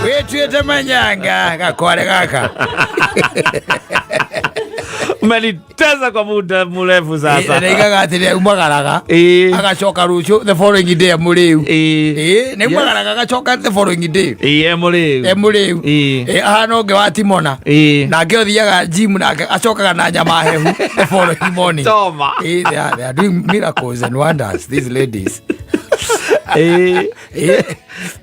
Wĩtuĩte manyanga gakware gaka. Umenitesa kwa muda mrefu sasa. Naigaga atĩ nĩ aumagaraga agacoka rũciũ the following day mũrĩu. Ĩĩ, nĩ aumagaraga agacoka the following day. Ĩĩ, emũrĩu. Emũrĩu. Ĩĩ, ahana ũngĩ wa Timona. Nake ũthiaga gym nake acokaga na nyama hehu the following morning. Choma. Ĩĩ, they are doing miracles and wonders, these ladies. Ĩĩ. Ĩĩ.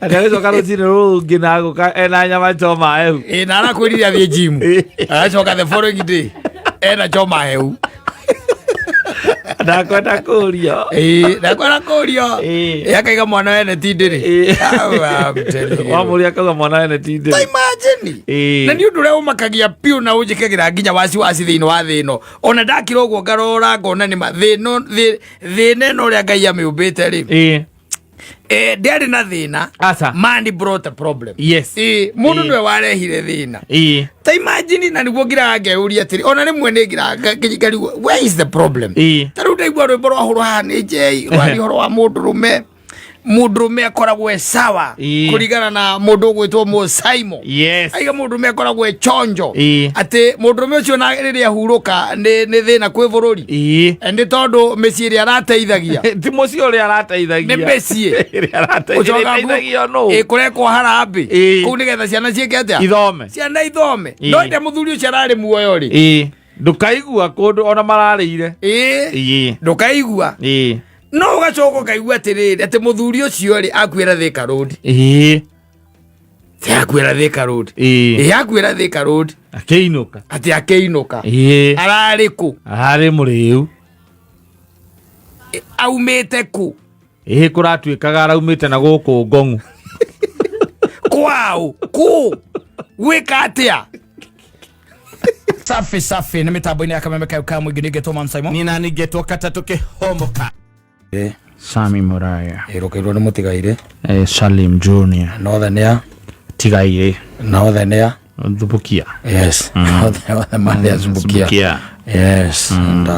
Atĩ agĩcoka rũcinĩ rũu na agũka ena nyama choma hehu. Ĩĩ, na arakwĩrire athiĩ gym. Agacoka the following day ena choma hehu. Ndakwenda kũrio. Ĩĩ, ndakwenda kũrio. Ĩĩ. Ĩĩ, akaiga mwana wene ti ndĩrĩ. Ĩĩ. I'm telling you. Wamũria akauga mwana wene ti ndĩrĩ. Ta imagine. Ĩĩ. Na nĩ ũndũ ũrĩa ũmakagia biũ na ũnjĩkagĩra nginya wasiwasi thĩinĩ wa thĩ ĩno. Ona ndakira ũguo ngarora ngona nĩ ma thĩ ĩno thĩna ĩno ũrĩa Ngai amĩũmbĩte rĩ. Ĩĩ. Ndĩarĩ na thĩna. Aca. Man brought a problem. Yes. Ĩĩ, mũndũ Ĩĩ. nĩwe warehire thĩna. Ĩĩ. Ta imagine na nĩguo ngiraga ngeyũria atĩrĩ ona rĩmwe nĩ ngiraga ngarigwo where is the problem? Ĩĩ. Ta rĩu ndaigua rwĩmbo rwa hũrwo haha nĩ njei rwaria ũhoro wa mũndũrũme mũndũrũme akoragwo e sawa Ĩĩ. kũringana na mũndũ ũgwĩtwo Mũsaimo. Yes. Aiga mũndũrũme akoragwo e chonjo Ĩĩ. atĩ mũndũrũme ũcio na rĩrĩa ahurũka nĩ thĩna kwĩ bũrũri. Ĩĩ. Nĩ tondũ mĩciĩ ĩrĩa arateithagia Ti mũciĩ ũrĩa arateithagia. nĩ mĩciĩ Ĩrĩa arateithagia. Ĩteithagio nũ? Ĩ, kũrekwo harambĩ Ĩĩ. kũu nĩgetha ciana ciĩke atĩa? Ithome. Ciana ithome. Ĩĩ. No ĩndĩ mũthuri ũcio ararĩ muoyo rĩ. Ĩĩ. Ndũkaigua kũndũ ona mararĩire. Ĩĩ. Ĩĩ. Ndũkaigua. Ĩĩ. No ũgacoka ũkaigua atĩrĩrĩ atĩ mũthuri ũcio rĩ akuĩra Thika Road. Ĩĩ. Atĩ akuĩra Thika Road. Ĩĩ. Ĩĩ, akuĩra Thika Road. Akĩinũka. Atĩ akĩinũka. Ĩĩ. Ararĩ kũ? Ararĩ mũrĩu. Aumĩte kũ? Ĩĩ, kũratuĩkaga araumĩte na gũkũ ngong'u. Kwaũ? Kũ? Gwĩka atĩa? Safi safi nĩ mĩtambo-inĩ ya kameme kayo ka mũingĩ nĩngetwo Man Simon. Nina ningetwo katatũ kĩhomoka. Sami Muraya. Ĩrũkĩirwo nĩ mũtigairĩ. Salim Junior. Northern Tigairĩ. Northern Thubukia. Yes. Othe marĩ a Zumbukia. Thubukia. Yes. And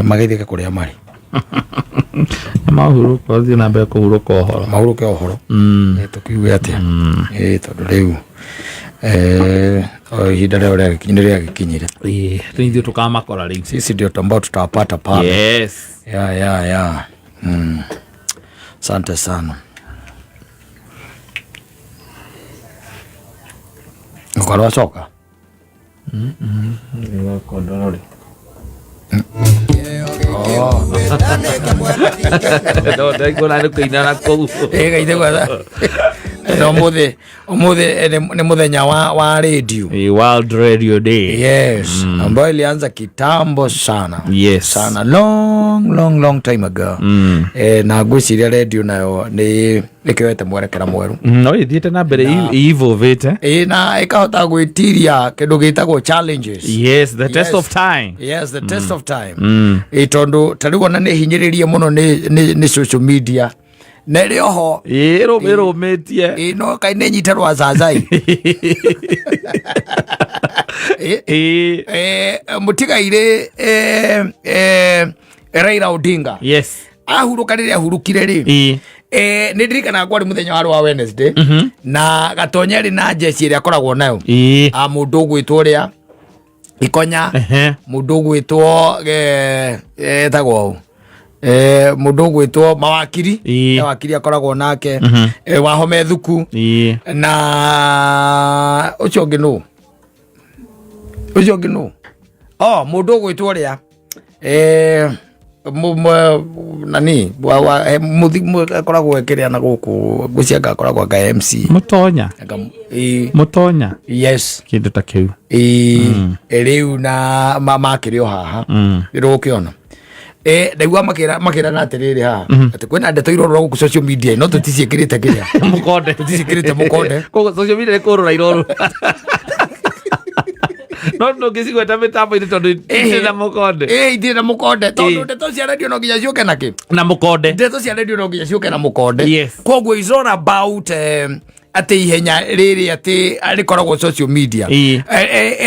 magĩthiĩ kũrĩa marĩ. Nĩ mahurũka ũthiĩ na mbere kũhurũka ũhoro. Mahurũke ũhoro. Tũkiuge atĩa? Tondũ rĩu o ihinda rĩao nĩ rĩagĩkinyire. Ĩĩ, rĩu ithuĩ tũkamakora rĩu. Sisi ndio ambao tutawapata pale. Yes. Ya, ya, ya. Asante sana. Ũkorwo acoka. No ndaigua nĩ kũina na kũu. Ĩ gaithe gwetha. Na ũmũthĩ ũmũthĩ nĩ mũthenya wa radio. Ĩĩ, World Radio Day. Yes, ambayo ilianza kitambo sana. Yes. Sana long long long time ago. Na ngwĩciria radio nayo nĩ ĩkĩoete mwerekera mwerũ. No ĩthiĩte na mbere ivũvĩte. Ĩ na ĩkahota gwĩtiria kĩndũ gĩtagwo challenges. Yes, the test Yes. of time. Yes, the test of time. Ĩ tondũ ta rĩu ona nĩ hinyĩrĩrie mũno nĩ social media na ĩrĩ oho. Ĩĩ, ĩrũmĩtie. Ĩ no kaĩ nĩ nyite rwa cacai. Ĩ, Ĩĩ. Mũtigairĩ Raila Odinga Yes. ahurũka rĩrĩa ahurũkire rĩ Ĩĩ. Nĩ ndirikanaga kwarĩ mũthenya warĩ wa Wednesday na Gatonya rĩ na njeci ĩrĩa akoragwo nayo Ĩĩ. a mũndũ ũgwĩtwo ũrĩa Ikonya Ehe. mũndũ ũgwĩtwo etagwo ũ mũndũ ũgwĩtwo mawakiri Ĩĩ. Mawakiri akoragwo nake Wahome Thuku Ĩĩ. na ũcio ũngĩ nũ ũcio ũngĩ nũ o mũndũ ũgwĩtwo ũrĩa nani akoragwo ekĩrĩa na gũkũ ngwĩciria akoragwo anga MC Mũtonya. Ĩ, Mũtonya. Yes. Kĩndũ ta kĩu. Ĩ, rĩu na makĩrĩ o haha rĩrũkĩona ndaigua makĩrana atĩrĩrĩ haha atĩ kwĩna ndeto irorora gũkũ social media no tũticiĩkĩrĩte kĩrĩa Mũkonde. Tũticiĩkĩrĩte mũkonde. Koguo social media nĩ kũrũra irorũra. No ndũngĩcigweta mĩtambo-inĩ tondũ itirĩ na mũkonde. Ĩ, itirĩ na mũkonde tondũ Ĩ. ndeto cia radio no nginya ciũke na kĩ Na mũkonde. Ndeto cia radio no nginya ciũke na mũkonde. Yes. Koguo is all about Atĩ ihenya rĩrĩ atĩ rĩkoragwo social media.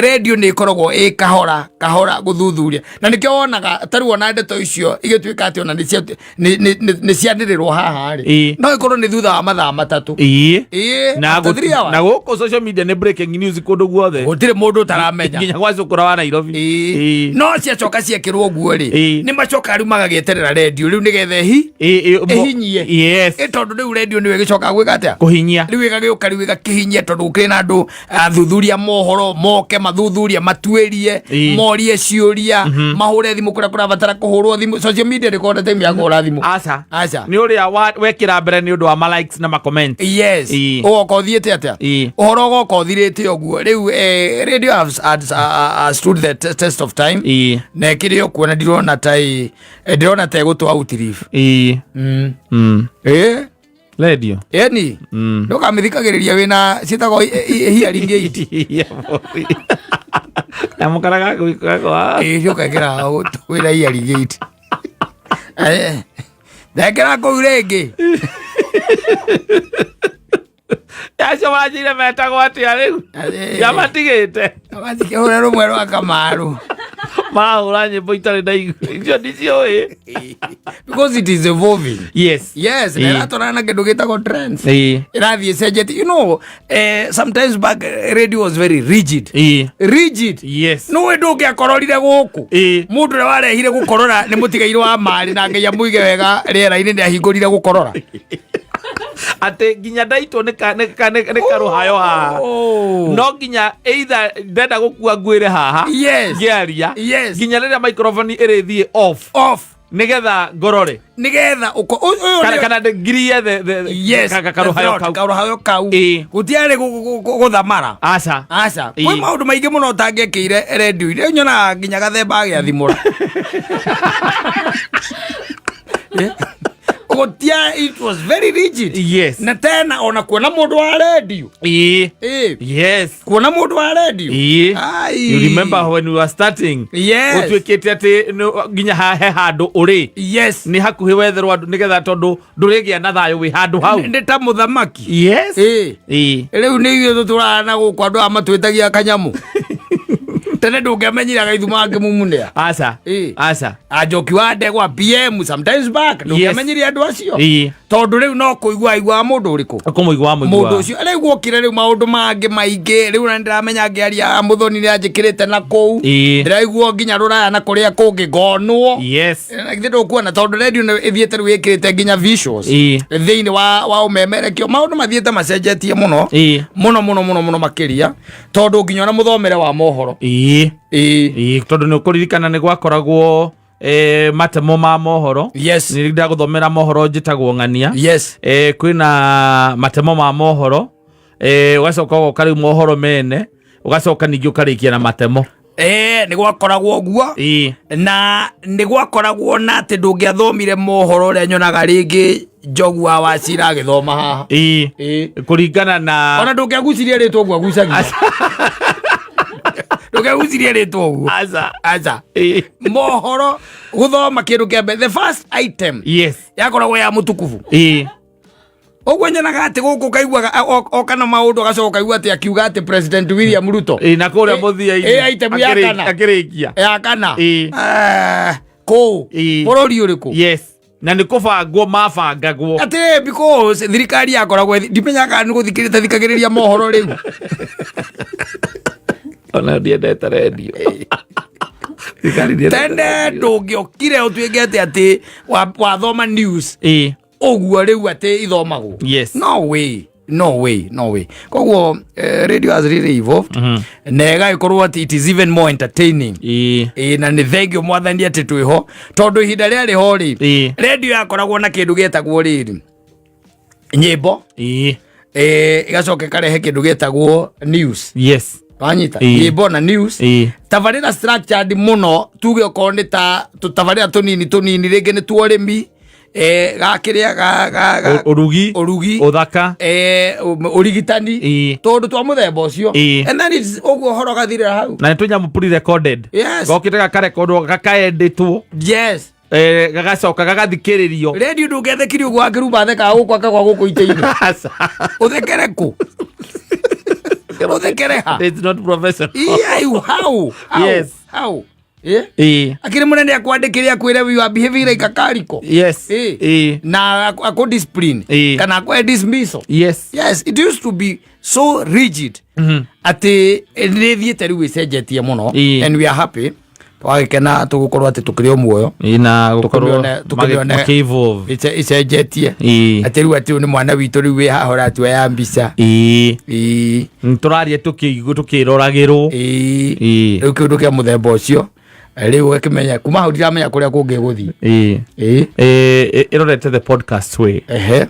Radio nĩ ĩkoragwo ĩ kahora kahora gũthuthuria, na nĩkĩo wonaga tarĩu ona ndeto icio igĩtuĩka atĩ ona nĩ cianĩrĩrwo haha rĩ, no ĩkorwo nĩ thutha wa mathaa 3. Ĩĩ, after 3 hours. Na gũkũ social media nĩ breaking news kũndũ guothe. Gũtirĩ mũndũ ũtaramenya. Nginya gwa cukura wa Nairobi. No ciacoka ciekĩrwo ũguo rĩ, nĩ macoka rĩu magagĩeterera rendio rĩu nĩgetha ĩhinyie. Ĩ tondũ rĩu rendio nĩyo ĩgĩcokaga gwĩka atĩa? Kũhinyia. Rĩu ĩgagĩũka, rĩu ĩgakĩhinyia, tondũ gũkĩrĩ na andũ athuthuria mohoro moke mathuthuria, matuĩrie, morie ciũria, mahũre thimũ kũrĩa kũrabatara kũhũrwo thimũ. Social media ndĩkoragwo na time ya kũhũra thimũ. Aca. Aca. Nĩ ũrĩa wekĩra mbere nĩ ũndũ wa ma likes na ma comment. Yes. Ũgoka ũthiĩte atĩa? Ũhoro ũgoka ũthirĩte ũguo. Rĩu radio has stood the test of time na ĩkĩrĩ o kuo, na ndirona ta ndĩrona ta ĩgũtũ outlive. Ĩ. Radio. Ĩni ndũkamĩthikagĩrĩria wĩna ciĩtagwo hearing aid. Nyamũ karĩa gagwĩkagwo. Ĩ, ũkekĩra gũtũ wĩna hearing aid. Ndekĩra kũu rĩngĩ. Acio manjĩire metagwo atĩa rĩu? Yamatigĩte. Matikĩhũre rũmwe rwa Kamaru. Marahũra nyĩmbo itarĩ na igua, icio ndiciũĩ. Because it is evolving. Yes, na ĩratwarana na kĩndũ gĩtagwo trends. Ĩrathiĩ ĩcenjetie. Sometimes back, radio was very rigid. Rigid. Nĩũĩ ndũngĩakororire gũkũ. Mũndũ ũrĩa warehire gũkorora nĩ mũtigairĩ wa marĩ, na Ngai amũige wega rĩera-inĩ, nĩ ahingũrire gũkorora. Atĩ nginya ndaitwo nĩ karũhayo haha. No nginya either ndenda gũkua nguĩre haha. Ngĩaria. Nginya rĩrĩa microphone ĩrĩthiĩ off. Off. Nĩgetha ngorore. Nĩgetha ũyũ Kana ngirie karũhayo kau. Karũhayo kau. Gũtiarĩ gũthamara. Aca. Aca. Kwĩ maũndũ maingĩ mũno ũtangĩekĩire redio-inĩ. Rĩu nyonaga nginya gathemba agĩathimũra. Gũtia, it was very rigid. Na tena ona kuona mũndũ wa redio. Kuona mũndũ wa redio. Ai. You remember when we were starting? Yes. Ũtuĩkĩte atĩ nginya he handũ ũrĩ. Nĩ hakuhĩ wetherwo andũ nĩgetha, tondũ ndũrĩgĩa na thayũ wĩ handũ hau. Nĩ ta mũthamaki. Rĩu nĩ ithuĩ tũtũraga na gũkũ, andũ aya matwĩtagia kanyamũ. Tene ndũngĩamenyire gaithuma ngĩmumunĩa. Aca. Aca. Anjoki wa Ndegwa BM sometimes back ndũngĩamenyire andũ acio. Tondũ rĩu no kũigua aiguaga mũndũ ũrĩkũ. Kũmũigua Mũndũ mũigua. ũcio rĩu gwokire rĩu maũndũ mangĩ maingĩ. Rĩu na ndĩramenya ngĩaria Mũthoni nĩ anjĩkĩrĩte na kũu. Ndĩraiguo nginya rũraya na kũrĩa kũngĩ ngonwo. Na githĩ ndũkuona tondũ radio nĩ ĩthiĩte rĩu ĩkĩrĩte nginya visuals thĩinĩ wa ũmemerekio. Maũndũ mathiĩte macenjetie mũno mũno mũno mũno mũno makĩria, tondũ nginya ona mũthomere wa mohoro. Ĩĩ, tondũ nĩ ũkũririkana nĩ gwakoragwo matemo ma mohoro. Nĩ ndagũthomera mohoro, njĩtagwo Ng'ania. Kwĩna matemo ma mohoro, ũgacoka ũgoka rĩu mohoro mene, ũgacoka ningĩ ũkarĩkia na matemo. Nĩ gwakoragwo ũguo. Na nĩ gwakoragwo na atĩ ndũngĩathomire mohoro ũrĩa nyonaga rĩngĩ Njogu wa Wacira agĩthoma haha. Kũringana na Ona ndũngĩagucirie rĩtwa ũguo agucagia, ndũngĩagucirie rĩtwa ũguo. Aca. Aca. Mohoro gũthoma kĩndũ kĩa mbere, the first item, yakoragwo ya mũtukubu. Ũguo nyonaga atĩ gũkũ kaiguaga oka na maũndũ, agacoka ũkaigua atĩ akiuga atĩ President William Ruto. Na kũrĩa mũthia-inĩ Item ya kana. Akĩrĩkia. Ya kana. Kũu bũrũri ũrĩkũ? Yes, na nĩ kũbangwo mabangagwo. Atĩ because thirikari yakoragwo ndimenyaga kana nĩ gũthikĩrĩria thikagĩrĩria mohoro rĩu. Ona ndiendete redio. Thirikari ndiendete. Tene ndũngĩokire ũtuĩke atĩ wathoma news ũguo rĩu atĩ ithomagwo. No way, no way, no way. Koguo radio has really evolved na ĩgagĩkorwo atĩ it is even more entertaining. Ĩĩ, na nĩ thengio Mwathani atĩ twĩho, tondũ ihinda rĩarĩ ho rĩ, radio yakoragwo na kĩndũ gĩetagwo rĩrĩ, nyĩmbo, ĩgacoka ĩkarehe kĩndũ gĩtagwo news. Wanyita? Nyĩmbo na news. Tabarĩra structured mũno, tuge okorwo nĩ ta tũtabarĩra tũnini tũnini, rĩngĩ nĩ tuo ũrĩmi, gakĩrĩa ga Ũrugi. Ũrugi. Ũthaka. Ũrigitani, tũndũ twa mũthemba ũcio. And then it's ũguo ũhoro ũgathirĩra hau. Na nĩ tũnyamũ pre-recorded. Gokĩte gakarekondwo, gakaendĩtwo. Gagacoka gagathikĩrĩrio. Radio ndũngĩathekire ũguo akĩruma thekaga gũkũ akagwa gũkũ itĩ-inĩ. Aca. Ũthekere kũ? Ũthekere ha? It's not professional. Yeah, how? Yes. How? Eh? Ĩĩ. Akĩrĩ mũnene akwandĩkĩre akwĩre you are behaving like a carico. Yes. Ĩĩ. Ĩĩ. Na akũ discipline Ĩĩ. kana akwe dismissal. Yes. Yes, it used to be so rigid atĩ nĩ thiĩte rĩu ĩcenjetie mũno. Ĩĩ. And we are happy, twagĩkena tũgũkorwo atĩ tũkĩrĩ o muoyo. Ĩĩ, na gũkorwo Tũkĩmĩone- makĩ-evolve. Icenjetie Ĩĩ. atĩ rĩu atĩ ũyũ nĩ mwana witũ rĩu wĩ haha ũratuoya mbica. Ĩĩ. Ĩĩ. Tũraria tũkĩroragĩrwo. Ĩĩ. Ĩĩ. Rĩu kĩũndũ kĩa mũthemba ũcio, rĩu ũgakĩmenya kuma hau ndiramenya kũrĩa kũngĩ gũthiĩ. Ĩĩ. Ĩĩ. Ĩrorete the podcast way. Ehe.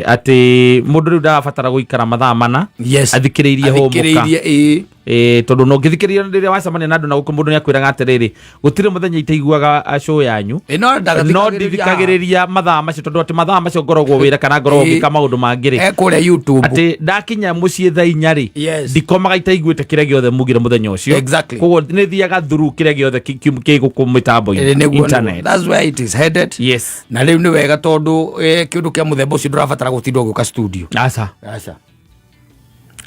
Atĩ mũndũ rĩu ndarabatara gũikara mathaa 4 athikĩrĩirie hũmũka. Athikĩrĩirie, ĩĩ. Tondũ no ũngĩthikĩrĩria rĩrĩa wacemania na andũ na gũkũ, mũndũ nĩakwĩraga atĩrĩrĩ, gũtirĩ mũthenya itaiguaga show yanyu. Ĩ, no no ndagathikagĩrĩria. Ndithikagĩrĩria mathaa macio tondũ atĩ mathaa macio ngoragwo wĩra kana ngoragwo Ĩĩ. ngĩka maũndũ mangĩ rĩ, Eh, kũrĩa YouTube. Atĩ ndakinya mũciĩ thaa 4 rĩ, ndikomaga itaiguĩte kĩrĩa gĩothe mugire mũthenya ũcio. Koguo nĩ thiaga through kĩrĩa gĩothe kĩ gũkũ mĩtambo-inĩ, Ĩĩ, nĩguo. Internet. That's where it is headed. Na rĩu nĩ wega tondũ kĩũndũ kĩa mũthemba ũcio ndũrabatara gũtinda ũgĩũka studio. Aca. Aca.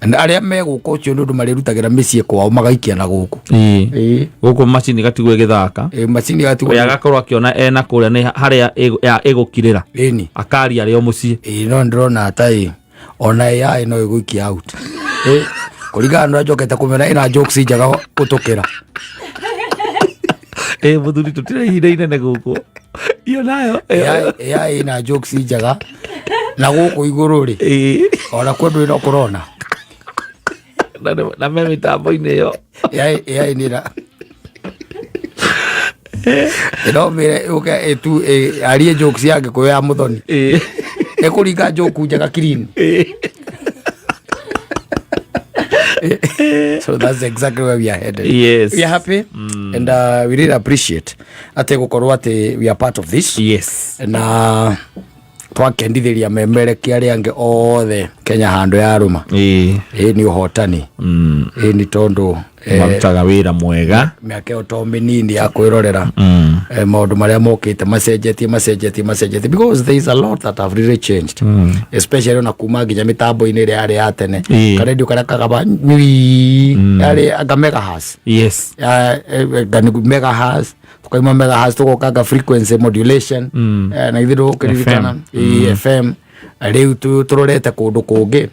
Na arĩa me gũkũ ũcio nĩ ũndũ marĩrutagĩra mĩciĩ kwao magaikia na gũkũ. Ĩĩ. Ĩĩ. Gũkũ macini gatigwo ĩgĩthaka. Ĩĩ, macini gatigwo. Ũrĩa agakorwo akĩona ena kũrĩa nĩ harĩa ya ĩgũkirĩra. Ĩni. Akaria arĩ o mũciĩ. Ĩĩ, no ndĩrona ta ĩ ona AI no ĩgũikia out. Ĩ, kũringana na ũrĩa njokete kũmena ĩna jokes njega gũtũkĩra. Ĩ mũthuri, tũtirĩ ihinda inene gũkũ, iyo nayo. AI ĩna jokes njega na gũkũ igũrũ rĩ, ona kuo ndũrĩ no kũrona. Na me mĩtambo-inĩ ĩyo. AI nĩ ĩra ĩno mĩre yũke ĩtu arie jokes ya Gĩkũyũ ya Mũthoni. Ĩkũringa joke njega clean. So that's exactly where we are headed. We are happy and we really appreciate atĩ gũkorwo atĩ we are part of this. Na twakendithĩria memerekia arĩa angĩ othe Kenya handũ ya rũma. Ĩ nĩ ũhotani. Ĩ nĩ tondũ Marutaga wĩra mwega. Mĩaka ĩyo to mĩnini ya kwĩrorera maũndũ marĩa mokĩte macenjetie macenjetie macenjetie, because there is a lot that have really changed, especially ona kuma nginya mĩtambo-inĩ ĩrĩa yarĩ ya tene. Karendio karĩa kagaba nyui yarĩ anga megahertz. Megahertz, tukaima megahertz tũgokanga frequency modulation. Na ithuĩ ndũkĩririkana FM. Rĩu tũrorete kũndũ kũngĩ.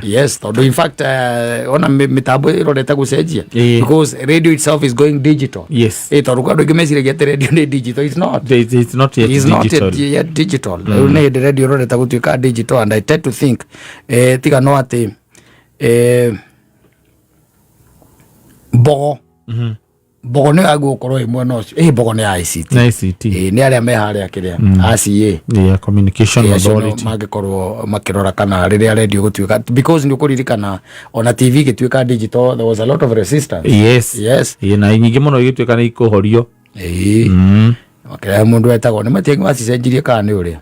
Yes, tondũ in fact ona mĩtambo ĩrorete gũcenjia because radio itself is going digital. Tondũ andũ aingĩ meciragia atĩ radio nĩ digital. It's not. It's not yet It's not digital. yet digital. Rĩu nĩ hĩndĩ radio ĩrorete gũtuĩka digital, and I tend to think tiga no atĩ mbogo mbogo nĩ yagwo gũkorwo ĩ mwena ũcio. Ĩ mbogo nĩ ya ICT. Na ICT. Ĩ, nĩ arĩa me harĩa kĩrĩa ACA. Yeah, Communication Ĩ, acio nĩo Authority. Mangĩkorwo makĩrora kana rĩrĩa radio gũtuĩka, because nĩ ũkũririkana ona TV ĩgĩtuĩka digital there was a lot of resistance. Yes. Ĩĩ, na nyingĩ mũno igĩtuĩka nĩ ikũhorio. Ĩĩ. Makĩrehe mũndũ etagwo nĩ Matiang'i wacicenjirie kana nĩ ũrĩa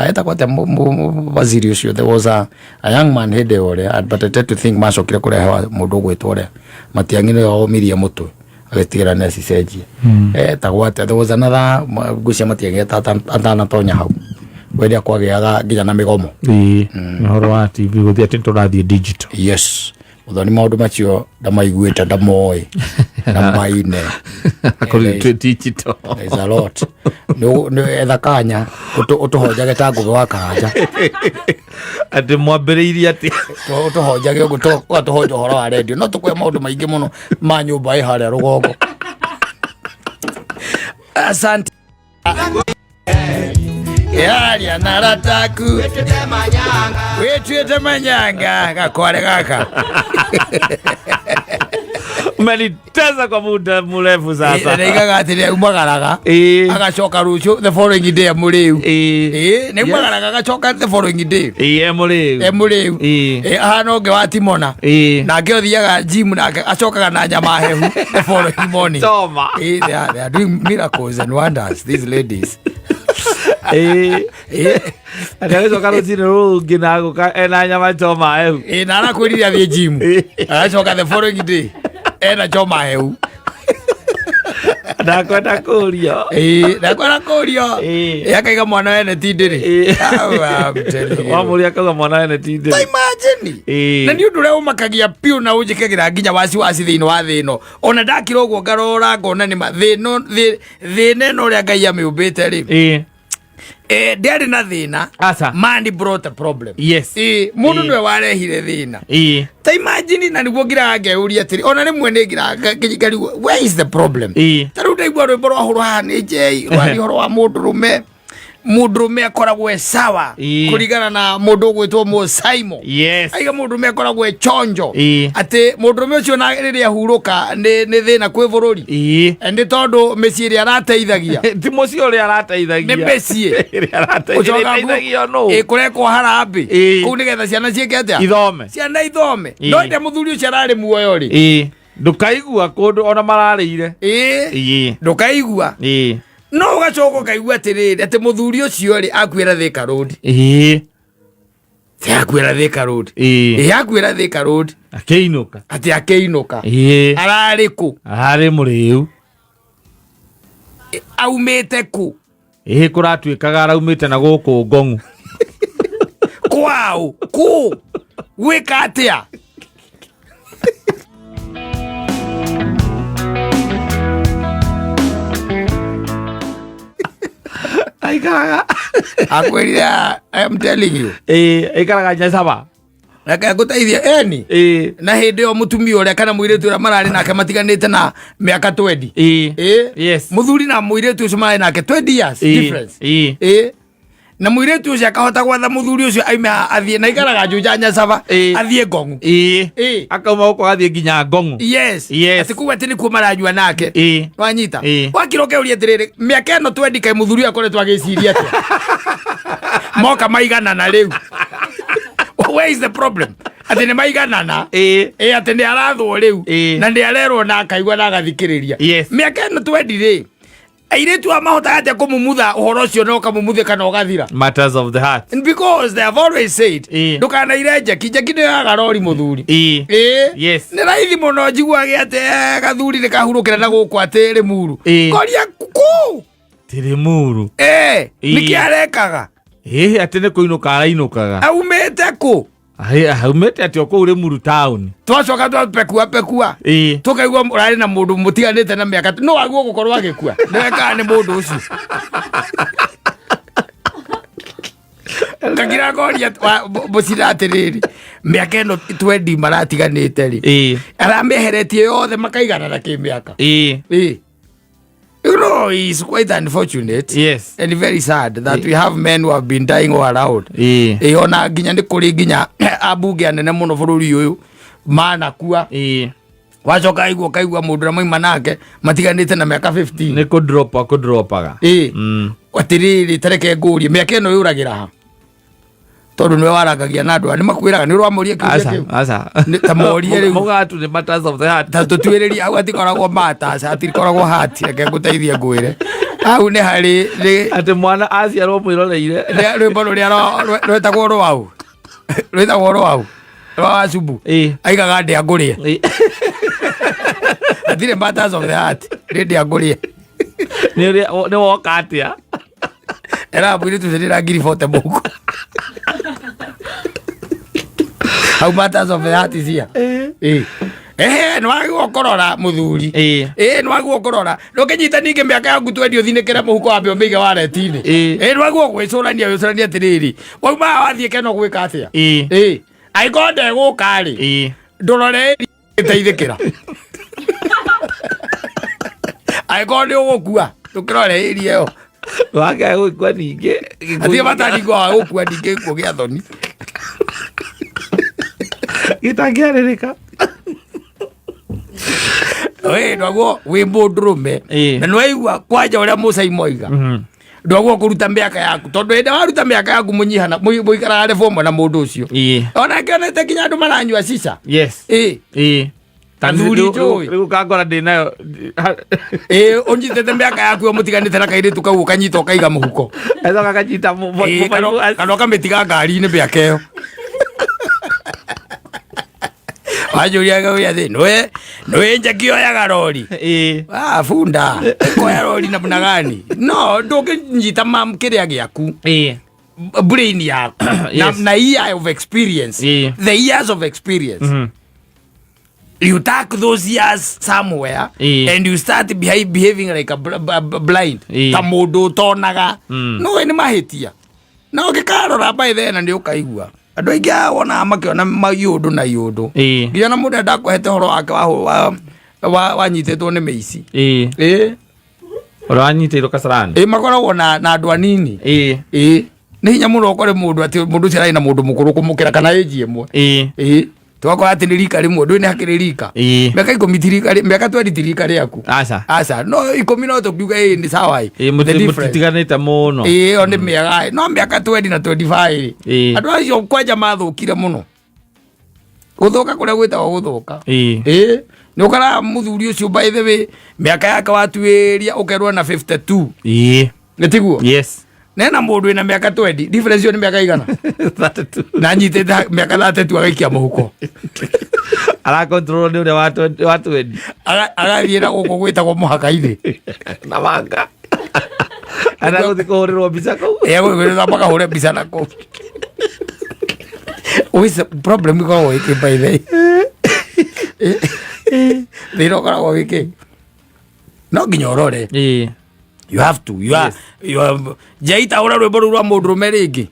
etagwo atĩa waziri ũcio. There was a young man hĩndĩ ĩyo ũrĩa, but I tend to think macokire kũrehe mũndũ ũgwĩtwo ũrĩa Matiang'i nĩwe womirie mũtwe agĩtigĩra nĩ acicenjia. Etagwo atĩa? There was another ngwĩciria Matiang'i atanatonya hau wĩrĩa kwagĩaga nginya na mĩgomo. Ĩĩ, ũhoro wa TV gũthiĩ atĩ tũrathiĩ digital. Yes, mũthoni, maũndũ macio ndamaiguĩte, ndamoĩ ndamaine. Kũrĩ twĩ digital. There's a lot. Nĩ etha kanya ũtũhonjage ta Ngũgĩ wa Karanja. Atĩ mwambĩrĩirie atĩ Ũtũhonjage ũguo ũgatũhonja ũhoro wa radio, no tũkwe maũndũ maingĩ mũno ma nyũmba ĩ harĩa rũgongo. Asante. Yaria na rataku wĩtuĩte manyanga gakware gaka. Umenitesa kwa muda mrefu sasa. Naigaga atĩ nĩ aumagaraga agacoka rũciũ the following day mũrĩu. Ĩĩ, nĩ aumagaraga agacoka the following day. Ĩĩ, emũrĩu. Emũrĩu. Ahana ũngĩ wa Timona. Nake ũthiaga gym nake acokaga na nyama hehu the following morning. Choma. Ĩĩ, they are doing miracles and wonders, these ladies. Ĩĩ. Atĩ agĩcoka rũcinĩ rũngĩ na agũka ena nyama choma hehu. Ĩĩ, na arakwĩrire athiĩ gym, agacoka the following day ena choma hehu. Ndakwenda kũrio. Ĩĩ, ndakwenda kũrio. Ĩĩ. Ĩ, akaiga mwana wene ti ndĩrĩ. Ĩĩ. Au, I'm telling you. Wamũria akauga mwana wene ti Ta ndĩrĩ. imagine. Ĩĩ. Na nĩ ũndũ ũrĩa ũmakagia biũ na ũnjĩkagĩra nginya wasiwasi thĩinĩ wa thĩ ĩno. Ona ndakira ũguo ngarora ngona nĩ ma thĩ ĩno thĩna ĩno ũrĩa Ngai amĩũmbĩte rĩ. Ĩĩ. Ndĩarĩ na thĩna. Aca. Man brought a problem. Yes. Ĩĩ, mũndũ Ĩĩ. nĩwe warehire thĩna. Ĩĩ. Ta imagine na nĩguo ngiraga ngeyũria atĩrĩ ona rĩmwe nĩ ngiraga ngarigwo where is the problem? Ĩĩ. Ta rĩu ndaigua rwĩmbo rwa hũrwo haha nĩ njei rwaria ũhoro wa mũndũrũme mũndũrũme akoragwo e sawa Ĩĩ. kũringana na mũndũ ũgwĩtwo Mũsaimo. Yes. Aiga mũndũrũme akoragwo e chonjo Ĩĩ. atĩ mũndũrũme ũcio na rĩrĩa ahurũka nĩ thĩna kwĩ bũrũri. Ĩĩ. Nĩ tondũ mĩciĩ ĩrĩa arateithagia Ti mũciĩ ũrĩa arateithagia. nĩ mĩciĩ Ĩrĩa arateithagia. Ĩteithagio nũ? Ĩ, kũrekwo harambĩ Ĩĩ. kũu nĩgetha ciana ciĩke atĩa Ithome. ciana ithome. Ĩĩ. No ĩndĩ mũthuri ũcio ararĩ muoyo rĩ. Ĩĩ. Ndũkaigua kũndũ ona mararĩire. Ĩĩ. Ĩĩ. Ndũkaigua. Ĩĩ. No ũgacoka ũkaigua atĩrĩrĩ atĩ mũthuri ũcio rĩ akuĩra Thika Road. Ĩĩ. Ti akuĩra Thika Road. Ĩĩ. Ĩ, akuĩra Thika Road. Akĩinũka. Atĩ akĩinũka. Ĩĩ. Ararĩ kũ? Ararĩ mũrĩu. Aumĩte kũ? Ĩĩ kũratuĩkaga araumĩte na gũkũ Ngong'u. Kwaũ? Kũ? Gwĩka atĩa? Aikaraga. Akwĩrire, I am telling you. Ĩĩ, aikaraga Nyacaba. Reke ngũteithie eni. Ĩĩ. Na hĩndĩ ĩyo mũtumia ũrĩa kana mũirĩtu ũrĩa mararĩ nake matiganĩte na mĩaka 20. Ĩĩ. Ĩĩ. Yes. Mũthuri na mũirĩtu ũcio mararĩ nake 20 years Ĩĩ. difference. Ĩĩ. Ĩĩ. Na mũirĩtu ũcio akahota gwatha mũthuri ũcio aime haha athiĩ na aikaraga Juja Nyacaba Ĩĩ. athiĩ Ngong'u. Ĩĩ. Ĩĩ. Akauma gũkũ agathiĩ nginya Ngong'u. Yes. Yes. Atĩ kuga atĩ nĩkuo maranyua nake. Ĩĩ. Wanyita. Ĩĩ. Wakira ũkeuria atĩrĩrĩ mĩaka ĩno 20 kaĩ mũthuri ũyũ akoretwo agĩciria atĩa? Moka maiganana rĩu. Where is the problem? Atĩ nĩ maiganana. Ĩĩ. Ĩ atĩ nĩ arathwo rĩu. Ĩĩ. Na nĩ arerwo na akaigua na agathikĩrĩria. Yes. Mĩaka ĩno 20 rĩ airĩtu aya mahotaga atĩa kũmumutha ũhoro ũcio na ũkamumuthĩka na ũgathira? Matters of the heart. And because they have always said Ĩĩ. ndũkanaire njeki njeki nĩ yaga rori mũthuri. Ĩĩ. Ĩĩ. Yes. Nĩ raithi mũno njiguage atĩ gathuri nĩ kahurũkĩra na gũkũ atĩ Rĩmuru. Ĩĩ. Ngoria kũ? Ti Rĩmuru. Ĩĩ. Ĩĩ. Nĩkĩ arekaga? Ĩĩ, atĩ nĩ kũinũka arainũkaga. Aumĩte kũ? Aumĩte atĩ o kũu Rĩmuru town. Twacoka twapekua pekua. Ĩĩ. Tũkaigua ũrarĩ na mũndũ mũtiganĩte na mĩaka no aguo gũkorwo agĩkua. Nĩwe kana nĩ mũndũ ũcio. Ngakira ngoria mũcira atĩrĩrĩ mĩaka ĩno 20 maratiganĩte rĩ Ĩĩ. aramĩeheretie yothe makaiganana kĩmĩaka. Ĩĩ. Ĩĩ. You know, it's quite unfortunate. Yes. And very sad that we have men who have been dying all around. Ĩĩ. Ĩĩ ona nginya nĩ kũrĩ nginya ambunge anene mũno bũrũri ũyũ manakua. Ĩĩ. Wacoka aigua ũkaigua mũndũ ũrĩa maima nake matiganĩte na mĩaka 15. Nĩ kũdropa kũdropaga. Ĩĩ. Mm. Atĩrĩrĩ tareke ngũrie mĩaka ĩno yũragĩra ha? Tondũ nĩwe warangagia na andũ aya nĩ makwĩraga nĩ ũramũria kĩũria Aca, kĩu. aca. Nĩ- ta morie rĩu. Maugaga tu nĩ matters of the heart. Ta tũtuĩrĩrie hau hatikoragwo matters hatikoragwo hati reke ngũteithie ngwĩre hau nĩ harĩ nĩ Atĩ mwana aciarwo mwĩroreire. nĩ rwĩmbo rũrĩa rwĩtagwo rwau rwĩtagwo rwau rwa wacubu. Ĩĩ. Aigaga ndĩa ngũrĩe. Ĩĩ. Hatirĩ matters of the heart nĩ ndĩa ngũrĩe. Nĩ ũrĩa nĩ woka atĩa? Era mũirĩtu ũcio ndĩra ngiri bote mũhuko. Hau matters of the heart cia. Ĩĩ. Ehe, nĩ wagĩrĩirwo kũrora mũthuri. Ĩĩ. Ĩĩ, nĩ wagĩrĩirwo kũrora. Ndũngĩnyita ningĩ mĩaka yaku twendi ũthinĩkĩre mũhuko wambe ũmĩige wareti-inĩ. Ĩĩ. Ĩĩ, nĩ wagĩrĩirwo gwĩcũrania wĩcũranie atĩrĩrĩ. Wauma haha wathiĩ Keno gwĩka atĩa? Ĩĩ. Ĩĩ. Angĩkorwo ndegũka rĩ, Ĩĩ. ndũrore ĩteithĩkĩra. Angĩkorwo nĩ ũgũkua, ndũkĩrore ĩria ĩyo. Wakae gũkua ningĩ. Hatirĩ bata wa gũkua ningĩ gĩkuũ gĩa thoni. Gĩtangĩarĩrĩka. Wĩ ndwaguo wĩ mũndũrũme Ĩĩ. na nĩwaigua kwanja ũrĩa Mũcai moiga ndwaguo kũruta mĩaka yaku tondũ hĩndĩ waruta mĩaka yaku mũnyihana mũikaraga level ĩmwe na mũndũ ũcio. Ĩĩ. Ona ngĩonete nginya andũ maranyua cica. Yes. Ĩĩ. Ĩĩ. Athuri njũĩ. Rĩu ũkangora ndĩ nayo. Ĩĩ ũnyitĩte mĩaka yaku ĩyo mũtiganĩte na kairĩtu kau ũkanyita ũkaiga mũhuko. Gacoka kanyita Ĩĩ, kana ũkamĩtiga ngari-inĩ mĩaka ĩyo. Wanjũria ngauria atĩ nĩwe njaki yoyaga rori. Ah, bunda ĩkoya rori namna gani? No ndũngĩnyita kĩrĩa gĩaku, brain yaku na year of experience, the years of experience, you take those years somewhere and you start behaving like a blind, ta mũndũ ũtonaga. No nĩ mahĩtia na ũngĩkarora by then nĩ ũkaigua andũ aingĩ aya wonaga makĩona maiũndũ na iũndũ, nginya na mũndũ ndakũhete ũhoro wake wanyitĩtwo nĩ mĩici. Ĩĩ. Ũrĩa wanyitĩirwo Kasarani. Ĩĩ, makoragwo na andũ anini. Ĩĩ, nĩ hinya mũno ũkore mũndũ atĩ mũndũ ũcio ararĩ na mũndũ mũkũrũ kũmũkĩra kana ĩnji ĩmwe. Ĩĩ, tũgakora atĩ nĩ rika rĩmwe, ndũĩ nĩ hakĩrĩ rika. Mĩaka 10 ti rika, mĩaka 20 ti rika rĩaku. Aca. Aca, no 10 no tũkiuga ĩĩ nĩ sawa ĩ. The difference. Mũtitiganĩte mũno. Ĩĩ, ĩyo nĩ mĩega ĩ. No mĩaka 20 na 25 ĩ, andũ acio kwanja mathũkire mũno, gũthũka kũrĩa gwĩtagwo gũthũka. Ĩĩ, nĩ ũkoraga mũthuri ũcio, by the way, mĩaka yake watuĩria ũkerwo na 52. Nĩ tiguo? Yes. Nena mũndũ wĩna mĩaka 20, difference ĩyo nĩ mĩaka igana? 32. Na nyitĩte mĩaka 32 agaikia mũhuko. Arakontrol nĩ ũrĩa wa 20. Agathiĩ na gũkũ gwĩtagwo mũhaka-inĩ. Na manga aragũthiĩ kũhũrĩrwo mbica kũu. Ĩgũgĩrĩra makahũre mbica na kũu. Wĩce problem ĩkoragwo ĩkĩ, by the way? Thĩna ũkoragwo wĩkĩ? No nginya ũrore. You have to, you are, you are njaita ũra rwĩmbo rũu rwa mũndũrũme rĩngĩ,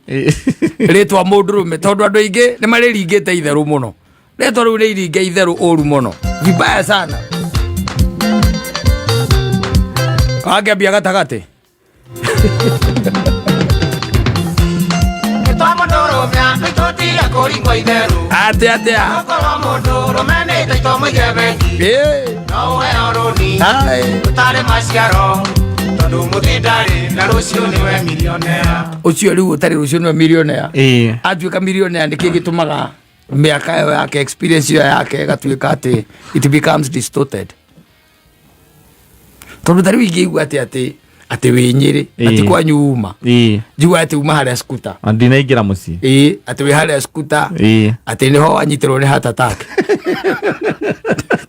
rĩtwa mũndũrũme, tondũ andũ aingĩ nĩ marĩringĩte itherũ mũno. Rĩtwa rĩu nĩ iringe itherũ ũru mũno, vibaya sana. Wangĩambia gatagatĩ. Nĩtwa mũndũrũme nĩtũtige kũringwo itherũ. Atĩ atĩa? Gũkorwo mũndũrũme nĩ taito mũige bengi. No ũheo rũni ũtarĩ maciaro, tondũ mũthindarĩ na rũciũ nĩwe milionea. Ũcio rĩu ũtarĩ rũciũ nĩwe millionaire. Atuĩka millionaire, nĩkĩ gĩtũmaga mĩaka ĩyo yake, experience ĩyo yake ĩgatuĩka atĩ it becomes distorted? Tondũ ta rĩu ingĩigua atĩ wĩ Nyĩrĩ, atĩ kwanyu uma, njigua atĩ uma harĩa Skuta. Na ndinaingĩra mũciĩ. Ĩĩ, atĩ wĩ harĩa Skuta, atĩ nĩho wanyitĩrwo nĩ heart attack,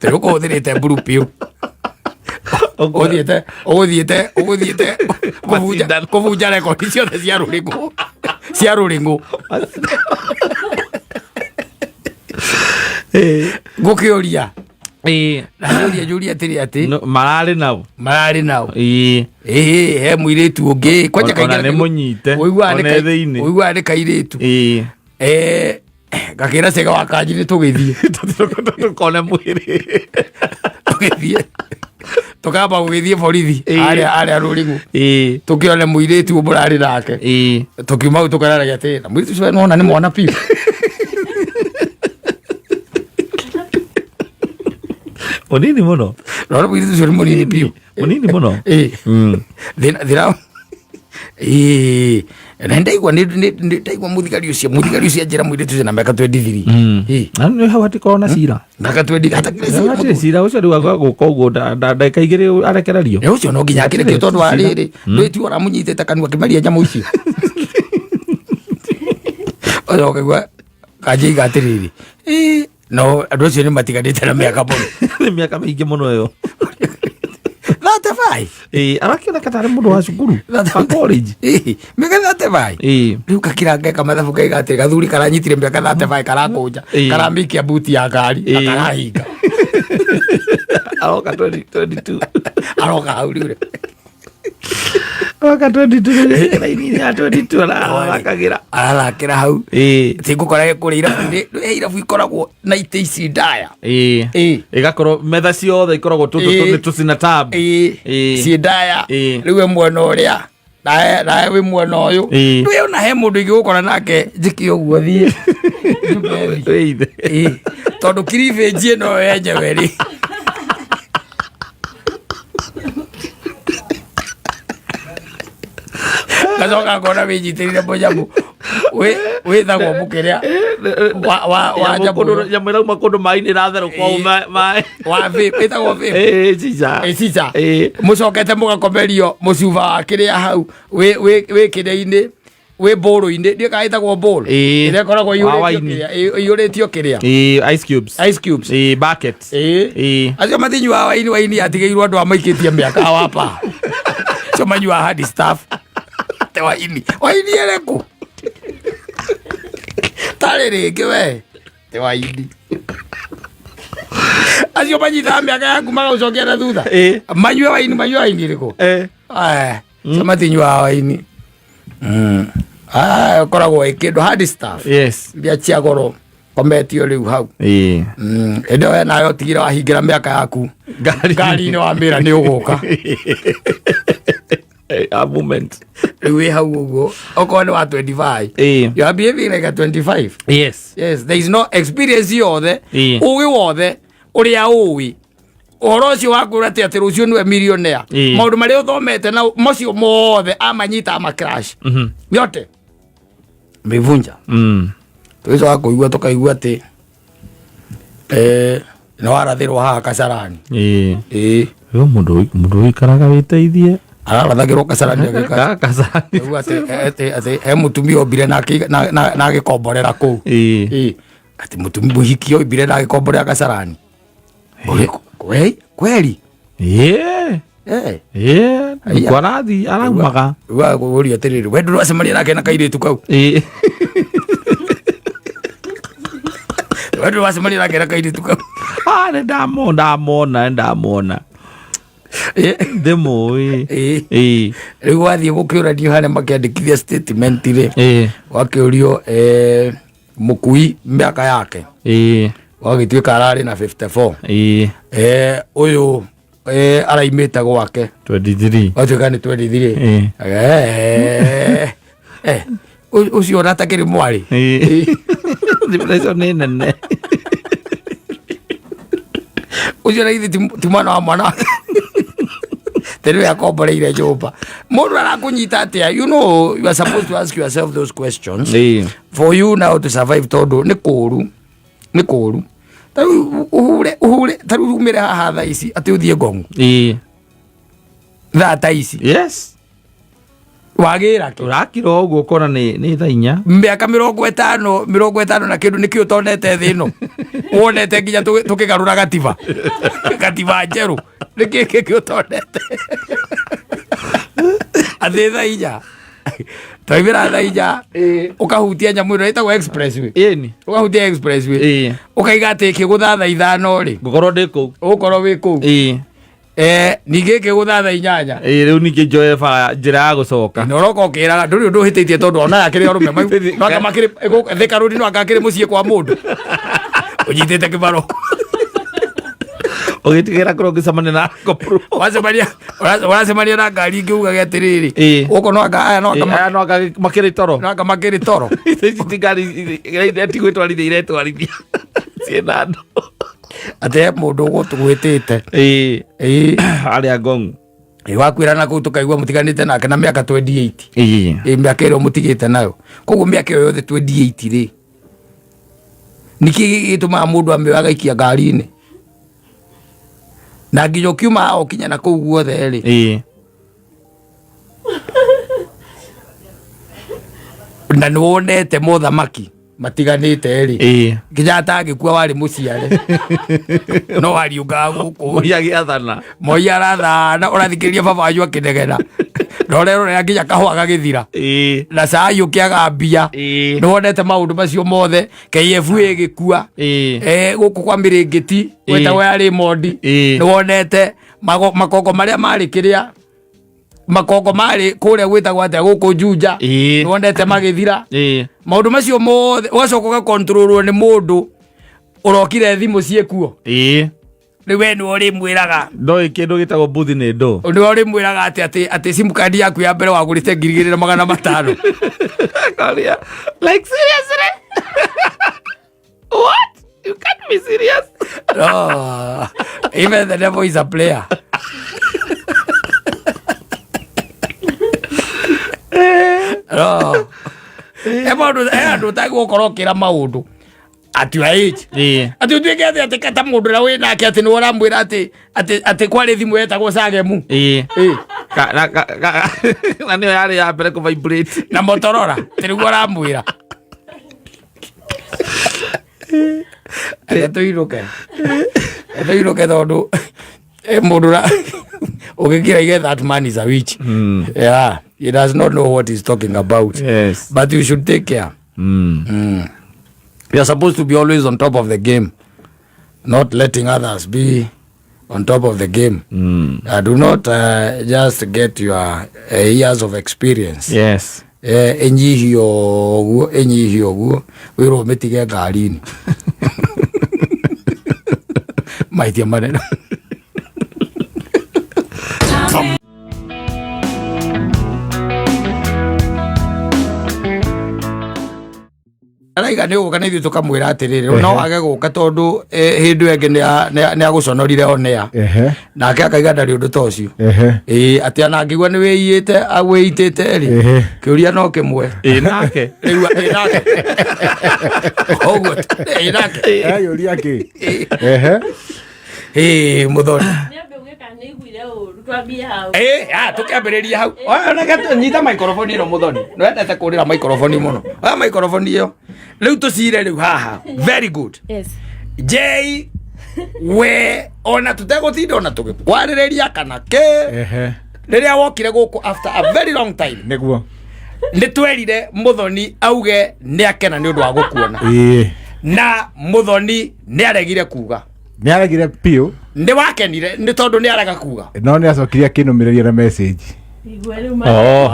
tondũ ũkũhũthĩrĩte blue pill, ũgũthiĩte Macindano. kũbunja rekondi ciothe cia rũrĩngũ. Ngũkĩũria na njũria njũria atĩrĩ atĩ No, mararĩ nao. Mararĩ nao. Ĩĩ, he mũirĩtu ũngĩ kwanja. Ona nĩ mũnyite. Ũiguaga nĩ Ona thĩinĩ. Ũiguaga nĩ kairĩtu. Gakĩra cega wa kanji nĩ tũgĩthiĩ. Tũkone mwĩrĩ. Tũgĩthiĩ, tũkamba gũgĩthiĩ borithi arĩa rũrĩngũ, tũkĩone mũirĩtu mũrarĩ nake. Tũkiuma hau tũkararagia atĩrĩ na mũirĩtu ũcio nona nĩ mwana biũ. Mũnini mũno. Nona mũirĩtu ũcio nĩ mũnini biũ. Mũnini mũno. Ĩĩ. Thĩna ĩĩ, na ndaigua ndaigua mũthigari ũcio anjĩra mũirĩtu ũcio na mĩaka 23. Ĩĩ. Na nĩ hau hatikorwo na cira. Mĩaka 20 hatakĩrĩ cira. Hatirĩ cira ũcio rĩu agũka ũguo ndagĩka 2 arekererio. Ĩ, ũcio no nginya akĩrekio, tondũ wa Cira. rĩrĩ ndwĩtu ũramũnyitĩte kanua akĩmeria nyamũ icio, ũcoke ũkaigua kanjĩiga atĩrĩrĩ, ĩ, no andũ acio nĩ matiganĩte na mĩaka mũno. Nĩ mĩaka mĩingĩ mũno ĩyo. 35. Ĩĩ, arakĩoneka tarĩ mũndũ wa cukuru wa college. Ĩ, mĩaka 35. Rĩu kakiranga mathabu kaiga atĩ gathuri karanyitire mĩaka 35 karakũnja, karamĩikia buti ya ngari na karahinga. Aroka 2022. Aroka hau rĩu. Aroka 22, raini ya 22 arathakagĩra. Arathakĩra hau. Tingũkora kũrĩa irabu-inĩ, he irabu ikoragwo na itĩ ici ndaya. Ĩgakorwo metha ciothe ikoragwo tũtũ nĩ tũcina tab. Ciĩ ndaya. Rĩu we mwena ũrĩa nawe wĩ mwena ũyũ. Ndũĩ ona he mũndũ ingĩgũkora nake njĩke ũguo thiĩ njume thĩ. Wĩ ithe. Ĩĩ. Tondũ kiribĩnji ĩno yenyewe rĩ, gacoka ngona wĩnyitĩrĩire mũnyamũ wĩtagwo mũkĩrĩa wa Nyamũ nyamũ kũndũ- nyamũ ĩrauma kũndũ maĩ-inĩ ĩratherũka ũũ maĩ. Wa vape, wĩtagwo vape. Ĩĩ, cica. Ĩ, cica. Ĩĩ. Mũcokete mũgakomerio mũcuba wa kĩrĩa hau wĩ kĩrĩa-inĩ. Wĩ mbũrũ-inĩ, ndiũĩ kana ĩtagwo mbũrũ Ĩĩ. ĩrĩa ĩkoragwo Wa waini. ĩiyũrĩtio kĩrĩa, Ĩĩ, ice cubes. Ice cubes. Ĩĩ, bucket. Ĩĩ. Ĩĩ. Acio matinyuaga waini, waini yatigĩirwo andũ a maikĩtie mĩaka wapa, acio manyuaga hard stuff. Te waini, waini ĩrĩkũ tarĩ rĩngĩ we te waini, acio manyitaga mĩaka yaku magagũcokia na thutha. Ĩĩ. Manyue waini, manyue waini ĩrĩkũ? Eh. Aya, acio matinyuaga waini. Ah, ũkoragwo ĩ kĩndũ hard stuff. Yes. Mbia cia goro kometio rĩu hau. Ĩĩ. Ĩndĩ we nawe ũtigire wahingĩra mĩaka yaku Ngari. ngari-inĩ wa mĩra nĩ ũgũka. Eh, a moment. Rĩu wĩ hau ũguo okorwo nĩ wa 25, Ĩĩ. you are behaving like a 25. Yes. Yes, there is no experience yothe, Ĩĩ. ũgĩ wothe ũrĩa ũĩ ũhoro ũcio wa kwĩra atĩ atĩ rũciũ nĩwe millionaire. Ĩĩ. Maũndũ marĩa ũthomete na macio mothe amanyita ama crash yote mivunja. Tũgĩcoka kũigua, tũkaigua atĩ nĩ warathĩrwo haha Kasarani. Ĩĩ. Ĩĩ. Yo mũndũ ũikaraga wĩteithie. Ararathagĩrwo Kasarani agĩka Kasarani. Rĩu atĩ he mũtumia ombire na na agĩkomborera kũu. Ĩĩ. Ĩĩ. Atĩ mũtumia mũhiki oimbire na agĩkomborera Kasarani. Ũrĩkũ? Kweli? Ĩĩ. Eh. Ĩĩ. Aya. Nĩkuo arathi araumaga. Rĩu agũria atĩrĩrĩ, we ndũracemania nake na kairĩtu kau? Ĩĩ. We ndũracemania nake na kairĩtu kau? Ah, nĩ ndamona, ndamona, nĩ ndamona. Ĩĩ. Ndĩmũĩ. Ĩĩ. Ĩĩ. Rĩu wathiĩ gũkĩũranio harĩa makĩandĩkithia statement rĩ, Ĩĩ. wakĩũrio mũkui mĩaka yake, Ĩĩ. wagĩtuĩka ararĩ na 54. Ĩĩ. Ũyũ araimĩte gwake 23. Watuĩka nĩ 23. Ĩĩ. Ũcio ona takĩrĩ mwarĩ. Ĩĩ. Depression nĩ nene. Ũcio na ithe ti mwana wa mwana wake, tĩ nĩwe akomboreire nyũmba, mũndũ arakũnyita atĩa? You know, you are supposed to ask yourself those questions Ĩĩ. for you now to survive, tondũ nĩ kũũru, nĩ kũũru. Tarĩu ũhure ũhure, tarĩu umĩre haha thaa ici atĩ ũthiĩ Ngong'u Ĩĩ. thaa ta ici, Yes. wagĩra kĩ? Ũrakira ũguo ũkona nĩ thaa 4. Mĩaka 50, 50 na kĩndũ, nĩkĩ ũtonete thĩ ĩno wonete nginya tũkĩgarũra gatiba, gatiba njerũ? Nĩkĩ kĩngĩ ũtonete atĩ thaa 4 twaimĩra, thaa 4 ũkahutia nyamũ ĩno ĩtagwo expressway? Ĩni. Ũkahutia expressway, Ĩĩ. ũkaiga atĩ ĩkĩgũtha thaa 5 rĩ, Ngũkorwo ndĩ kũu. Ũgũkorwo wĩ kũu. Ĩĩ. Ningĩ ĩkĩgũtha thaa 8, Ĩĩ, rĩu ningĩ njoe bara njĩra ya gũcoka. Na ũroka ũkĩraga ndũrĩ ũndũ ũhĩtĩtie, tondũ ona aya kĩrĩ arũme no anga makĩrĩ Thika Road, no anga akĩrĩ mũciĩ kwa mũndũ ũnyitĩte kĩbaro. Ũgĩtigĩra kũrĩa ũngĩcemania na kopro. Wacemania, ũracemania na ngari ingĩ ugage atĩrĩrĩ, Ĩĩ. gũkũ no anga aya no anga Aya no anga makĩrĩ toro. No anga makĩrĩ toro. Ici ti ngari ti gwĩtwarithia iretwarithia ciĩna andũ. Atĩ he mũndũ ũgũtũgwĩtĩte. Ĩĩ. Ĩĩ. Arĩa Ngong'u. Ĩĩ, wakwĩra na kũu tũkaigua mũtiganĩte nake na mĩaka 28. Ĩĩ. Ĩĩ, mĩaka ĩrĩa mũtigĩte nayo, koguo mĩaka ĩyo yothe 28 rĩ, nĩkĩ gĩtũmaga mũndũ amĩoya agaikia ngari-inĩ na nginya ũkiuma haha ũkinya na kũu guothe rĩ? Ĩĩ. Na nĩ wonete mothamaki matiganĩte rĩ, Ĩĩ. nginya atangĩkua warĩ mũciare no wariũngaga gũkũ. Moi agĩathana. Moi arathana, ũrathikĩrĩria baba wanyu akĩnegena na ũrerorera nginya kahũa gagĩthira Ĩĩ. na cai ũkĩaga mbia. Ĩĩ. Nĩ wonete maũndũ macio mothe, KFU ĩgĩkua. Ĩĩ. Gũkũ kwa Mĩrĩngĩti gwetagwo ya Raymond. Ĩĩ. Nĩ wonete makongo marĩa marĩ kĩrĩa, makongo marĩ kũrĩa gwĩtagwo atĩa, gũkũ Juja. Ĩĩ. Nĩ wonete magĩthira. Ĩĩ. Maũndũ macio mothe ũgacoka ũgakontrolwo nĩ mũndũ ũrokire thimũ ciĩkuo. Ĩĩ. Rĩu we nĩwe ũrĩmwĩraga. Ndoĩ kĩndũ gĩtagwo mbuthi nĩ ndũ. Nĩwe ũrĩmwĩraga atĩ sim card yaku ya mbere wagũrĩte 2500. Korea. Like seriously? What? You can't be serious. No, even the devil is a player. No. He maũndũ, he andũ ũtagĩgũkorwo ũkĩra maũndũ at your age. Ĩĩ. Atĩ ũtuĩke atĩ ta mũndũ ũrĩa wĩ nake atĩ nĩwe ũramwĩra atĩ kwarĩ thimũ yetagwo Sagemu. Ĩĩ. Ĩ. Na nĩyo yarĩ ya mbere kũ vibrate. Na Motorola tĩrĩguo aramwĩra reke tũinũke, reke tũinũke tondũ mũndũ ũgĩkira ige that man is a witch. Yeah, he does not know what he's talking about. But you should take care. You are supposed to be always on top of the game, not letting others be on top of the game. Do not just get your years of experience Enyihio ũguo, enyihio ũguo, wĩrwo mĩtige ngari-inĩ mahĩtia manene. Araiga nĩ ũgũka na ithuĩ tũkamwĩra atĩrĩrĩ, no age gũka tondũ hĩndĩ ĩyo ĩngĩ nĩ agũconorire onea. Nake akaiga ndarĩ ũndũ ta ũcio. Ĩĩ, atĩ ona angĩigua nĩ wĩiyĩte wĩitĩte rĩ, kĩũria no kĩmwe. Ĩ nake. Rĩu ĩ nake ũguo, ĩ nake. Eyũria kĩ? Ehe. Ĩ mũthoni. Nĩambe uge kana nĩaiguire ũru, twambie hau. Ĩ, ah, tũkĩambĩrĩria hau. Oya, onake nyita microphone ĩno mũthoni. Nĩwendete kũrĩra microphone mũno. Oya microphone ĩyo. Rĩu tũcire rĩu haha. Very good. Yes. J we ona tũtegũtinda ona tũgĩkwarĩrĩria kana kĩ. Rĩrĩa wokire gũkũ after a very long time. Nĩguo. Nĩ twerire mũthoni auge nĩ akena nĩ ũndũ wa gũkuona. Na mũthoni nĩ aregire kuga. Nĩ aregire biũ. Nĩ wakenire nĩ tondũ nĩ arega kuga. No nĩ acokire akĩnũmĩrĩria na message. Igue rĩu ma- Oh.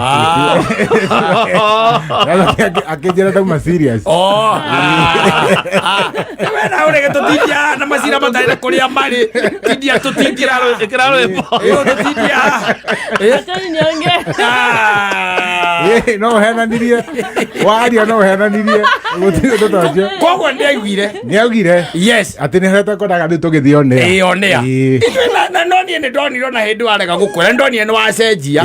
Nĩacokire akĩnjĩra ndauma serious. Oh, ah, ah. We na ũrege tũtindia na macira matarĩ na kũrĩa marĩ. Tindia tũtindia. Ĩkĩra rwĩmbo. Ĩyo tũtindia. Acheni niongee. Ah. Ĩĩ, no ũhenanirie. Waria no ũhenanirie. Gũtirĩ ũndũ ta ũcio. Koguo nĩ aiguire. Nĩ augire Yes. atĩ nĩ harĩa tũkwendaga rĩu tũgĩthiĩ on air. Ĩĩ on air. Ĩĩ. Ithuĩ na no niĩ nĩ ndonire ona hĩndĩ warega gũkwĩra, nĩ ndonire nĩ wacenjia.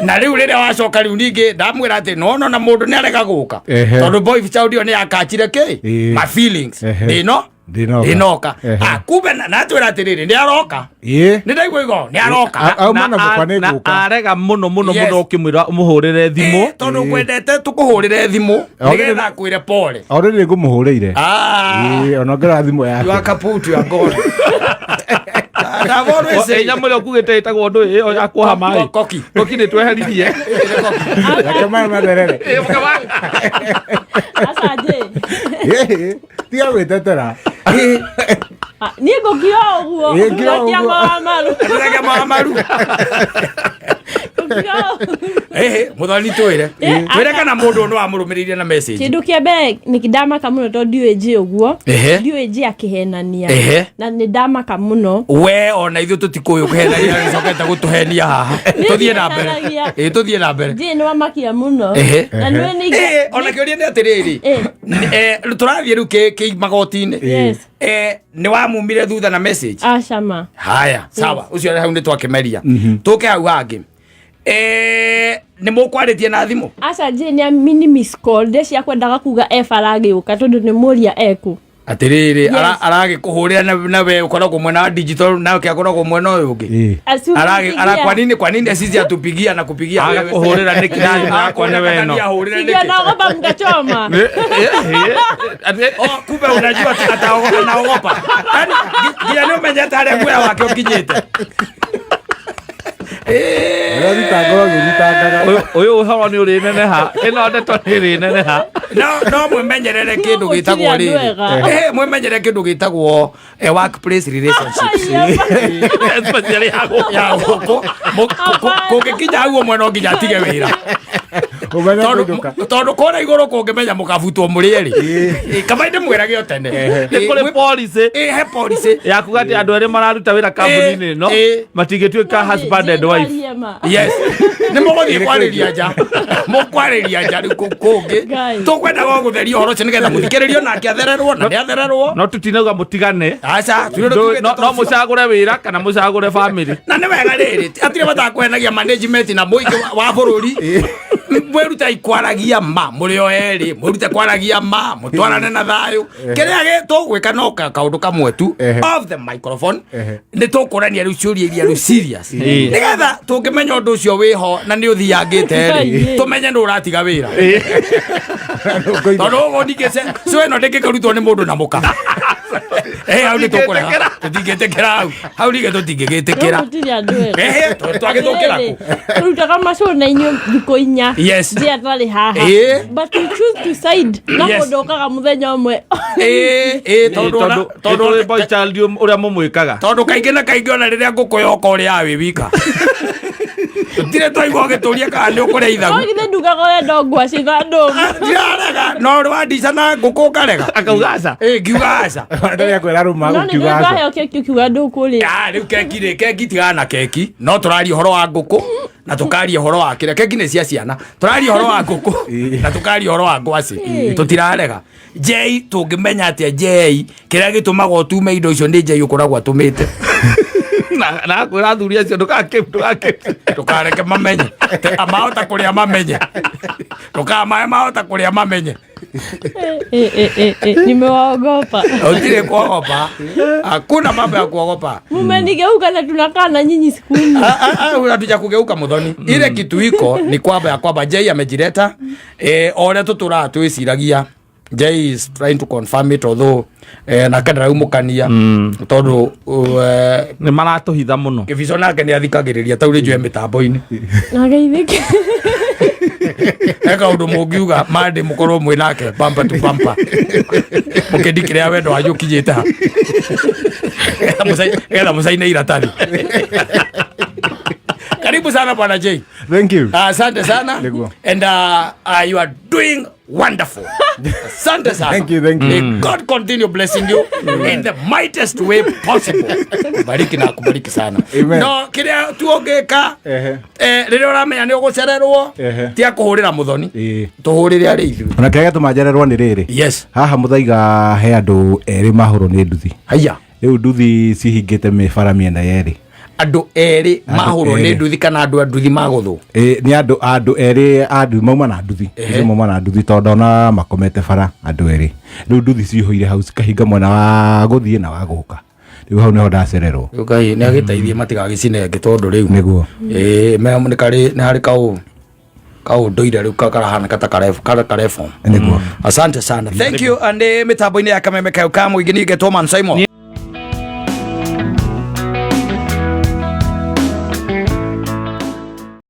Na rĩu rĩrĩa wacoka rĩu ningĩ ndamwĩra atĩ nona ona mũndũ nĩ arega gũka. Tondũ boy child ĩyo nĩ yakachire kĩ? My feelings. Ndĩno? Ndĩnoka. Ndĩnoka. Ah, kumbe na atwĩra atĩrĩrĩ nĩ aroka. Nĩ ndaigua igo nĩ aroka. Auma na mũkwa nĩ Na ngũka. arega mũno mũno Yes. mũno ũkĩmwĩra ũmũhũrĩre thimũ. Tondũ ngwendete tũkũhũrĩre thimũ nĩgetha akwĩre pole. Already nĩ ngũmũhũrĩire. Ah. Ĩĩ, ona ngĩrora thimũ You are yake. kaput, you are gone. I've always Ĩ said. nyamũ ĩrĩa ũkugĩte ĩtagwo ndũ ĩyo ya kuoha maĩ. Koki. Koki nĩ tweheririe. Reke maĩ matherere. Ĩ, mũkama- Aca Jay. Ĩĩ, tiga gwĩtetera. Ah, niĩ ngũkira o ũguo. Ĩ, ngĩra o Ngũkia ũguo. mawa maru. Ndĩreke mawa maru. Ngũkira o ũguo. Ĩhĩ, mũthoni twĩre. Twĩre kana mũndũ ũyũ nĩ wamũrũmĩrĩire na message. Kĩndũ kĩa mbere nĩ ndamaka mũno tondũ ndiũĩ njĩ ũguo. Ndiũĩ njĩ akĩhenania. Na nĩ ndamaka mũno. We ona ithuĩ tũtikũĩ ũkĩhenagia ũcokete gũtũhenia haha. Tũthiĩ na mbere. Ndihenagia. Ĩ, tũthiĩ na mbere. Njĩ nĩ wamakia mũno. Na nĩũĩ nĩ Ĩ, ona kĩũria nĩ atĩrĩrĩ. Tũrathiĩ rĩu kĩ magoti-inĩ. Yes. Nĩ wamumire thutha na message? Aca ma. Haya, sawa. Ũcio hau nĩ twakĩmeria. Tũke hau hangĩ. Nĩ mũkwarĩtie na thimũ? Aca Jay nĩ mini miss call ndĩcia kwendaga kuga e bara agĩũka tondũ nĩ mũria eku. Atĩrĩrĩ, Yes. aragĩkũhũrĩra na we ũkoragwo mwena wa digital nake akoragwo mwena ũyũ ũngĩ. Acu- Ara kwa nini sisi atupigia na kupigia wewe? Agakũhũrĩra nĩkĩ na thimũ yakwa nĩ weno? Ahũrĩra Sijui nĩkĩ? anaogopa mkachoma. Oh, kumbe unajua anaogopa. Yaani nginya nĩ ũmenyete harĩa guoya wake ũkinyĩte. Ũrĩa thitango ũgĩthitangaga. Ũyũ ũhoro nĩ ũrĩ neneha. Ĩno ndeto nĩ ĩrĩ neneha. No mwĩmenyerere kĩndũ gĩtagwo Gũtirĩ andũ rĩrĩ. ega. Mwĩmenyerere kĩndũ gĩtagwo workplace relationships. Especially ya gũkũ. Ya gũkũ. Kũngĩkinya hau ũmwe no nginya atige wĩra. Ũmenye Tondũ kũinũka. tondũ kũrĩa igũrũ kũngĩmenya mũkabutwo mũrĩ erĩ. Kaba ndĩmwĩrage o tene. Nĩ kũrĩ policy He policy. ya kuga atĩ andũ erĩ mararuta wĩra kambuni-inĩ ĩno matingĩtuĩka husband and wife. Yes. Nĩ mũgũthiĩ kwarĩria nja. Mũkwarĩria nja rĩu kũngĩ. Ngai. Tũkwendaga o gũtheria ũhoro ũcio nĩgetha mũthikĩrĩrio nake athererwo na nĩ athererwo. No tũtinauga mũtigane. Aca, tũtirĩ ũndũ tugĩte No ta ũcio. mũcagũre wĩra kana mũcagũre family. Na nĩ wega rĩrĩ, hatirĩ bata kwenagia management na mũingĩ wa bũrũri. Mwĩrute kwaragia ma mũrĩ o erĩ, mwĩrute kwaragia ma, mũtwarane na thayũ. Kĩrĩa tũgwĩka no kaũndũ kamwe tu, off the microphone, nĩ tũkũrania rĩu ciũria iria rĩu serious, nĩgetha tũngĩmenya ũndũ ũcio wĩho na nĩ ũthiangĩte rĩ, tũmenye nĩ ũratiga wĩra, tondũ ũguo ningĩ cio ĩno ndĩngĩkĩrutwo nĩ mũndũ na mũka. Hau nĩ tũkũrega, tũtingĩtĩkĩra hau, hau ningĩ tũtingĩgĩtĩkĩra. Gũtirĩ andũ ega. Ehe, twagĩthũkĩra kũ? Tũrutaga macũ na inyuĩ thikũ 4. Njĩa twarĩ haha. But you choose to side na mũndũ ũkaga mũthenya ũmwe. Ĩĩ, tondũ tondũ tondũ tondũ boy child ũrĩa mũmwĩkaga. Tondũ kaingĩ na kaingĩ ona rĩrĩa ngũkũ yoka ũrĩaga wĩ wika, tũtirĩ twaigua ũgĩtũria kana nĩ ũkũrĩa ithagu. No githĩ ndugaga ũrenda ngwacĩ na ndũma? Ndirarega, no ũrĩ wandica na ngũkũ ũkarega. Akauga aca. Ĩĩ, ngiuga aca. Ndĩrĩa kwĩra rũma No nĩ ũkiuga aca. twaheo keki ũkiuga ndũkũrĩa. Ah, rĩu keki rĩ, keki tigana na keki, no tũraria ũhoro wa ngũkũ na tũkaria ũhoro wa kĩrĩa, keki nĩ cia ciana, tũraria ũhoro wa ngũkũ na tũkaria ũhoro wa ngwacĩ, tũtirarega. Njei, tũngĩmenya atĩa njei kĩrĩa gĩtũmaga ũtume indo icio nĩ njei ũkoragwo atũmĩte? Na akwĩra athuri acio ndũgakĩ ndũgakĩ. Ndũkareke mamenye. Mahota kũrĩa mamenye, ndũkamae, mahota kũrĩa mamenye. Eh, eh, eh, eh, nimewaogopa. Utire kuogopa, hakuna mambo ya kuogopa. Mumenigeuka na tunakaa na nyinyi siku 4. Ah, ah, ah, hatuja kugeuka, Muthoni. Ile kitu iko ni kwamba ya kwamba Jay amejileta, o ũrĩa tũtũraga twĩciragia. Jay is trying to confirm it, although nake ndaraumũkania tondũ Nĩ maratũhitha mũno. Kĩbico nake nĩ athikagĩrĩria tau rĩnjũ e mĩtambo-inĩ. Nageithĩke. He kaũndũ mũngiuga mandĩ mũkorwo mwĩ nake bumper to bumper, mũkĩndikĩrĩa wendo wanyu ũkinyĩte ha, getha mũcaine iratathi. Karibu sana, Bwana Jay. Thank you. Asante sana. Nĩguo. And you are doing wonderful. Asante sana. Thank you, thank you. May God continue blessing you in the mightiest way possible. Bariki na akubariki sana. Amen. No kĩrĩa tu ũngĩka, rĩrĩa ũramenya nĩ ũgũcererwo, tia kũhũrĩra Mũthoni, tũhũrĩre arĩ ithuĩ. Ona kĩrĩa gĩatũma njererwo nĩ rĩrĩ, haha mũthaiga he andũ erĩ mahũrwo nĩ nduthi. Haya. Rĩu nduthi cihingĩte mĩbara mĩena yerĩ. Andũ erĩ mahũrwo nĩ erĩ. nduthi kana andũ a nduthi magũthwo? Ĩ, nĩ andũ erĩ a nduthi mauma na nduthi. Acio mauma na nduthi tondũ ndona makomete bara andũ erĩ. Rĩu nduthi cihũire hau cikahinga mwena wa gũthiĩ na wa gũka. Rĩu hau nĩho ndacererwo. Ngai nĩ agĩteithie matigagĩcine ĩngĩ tondũ rĩu Nĩguo. Ĩĩ, nĩ karĩ, nĩ harĩ kaũndũire rĩu karahanĩka ta kareform. Nĩguo. Asante sana, thank you. And mĩtambo-inĩ ya kameme kayo ka mũingĩ ningĩ Toman Simon.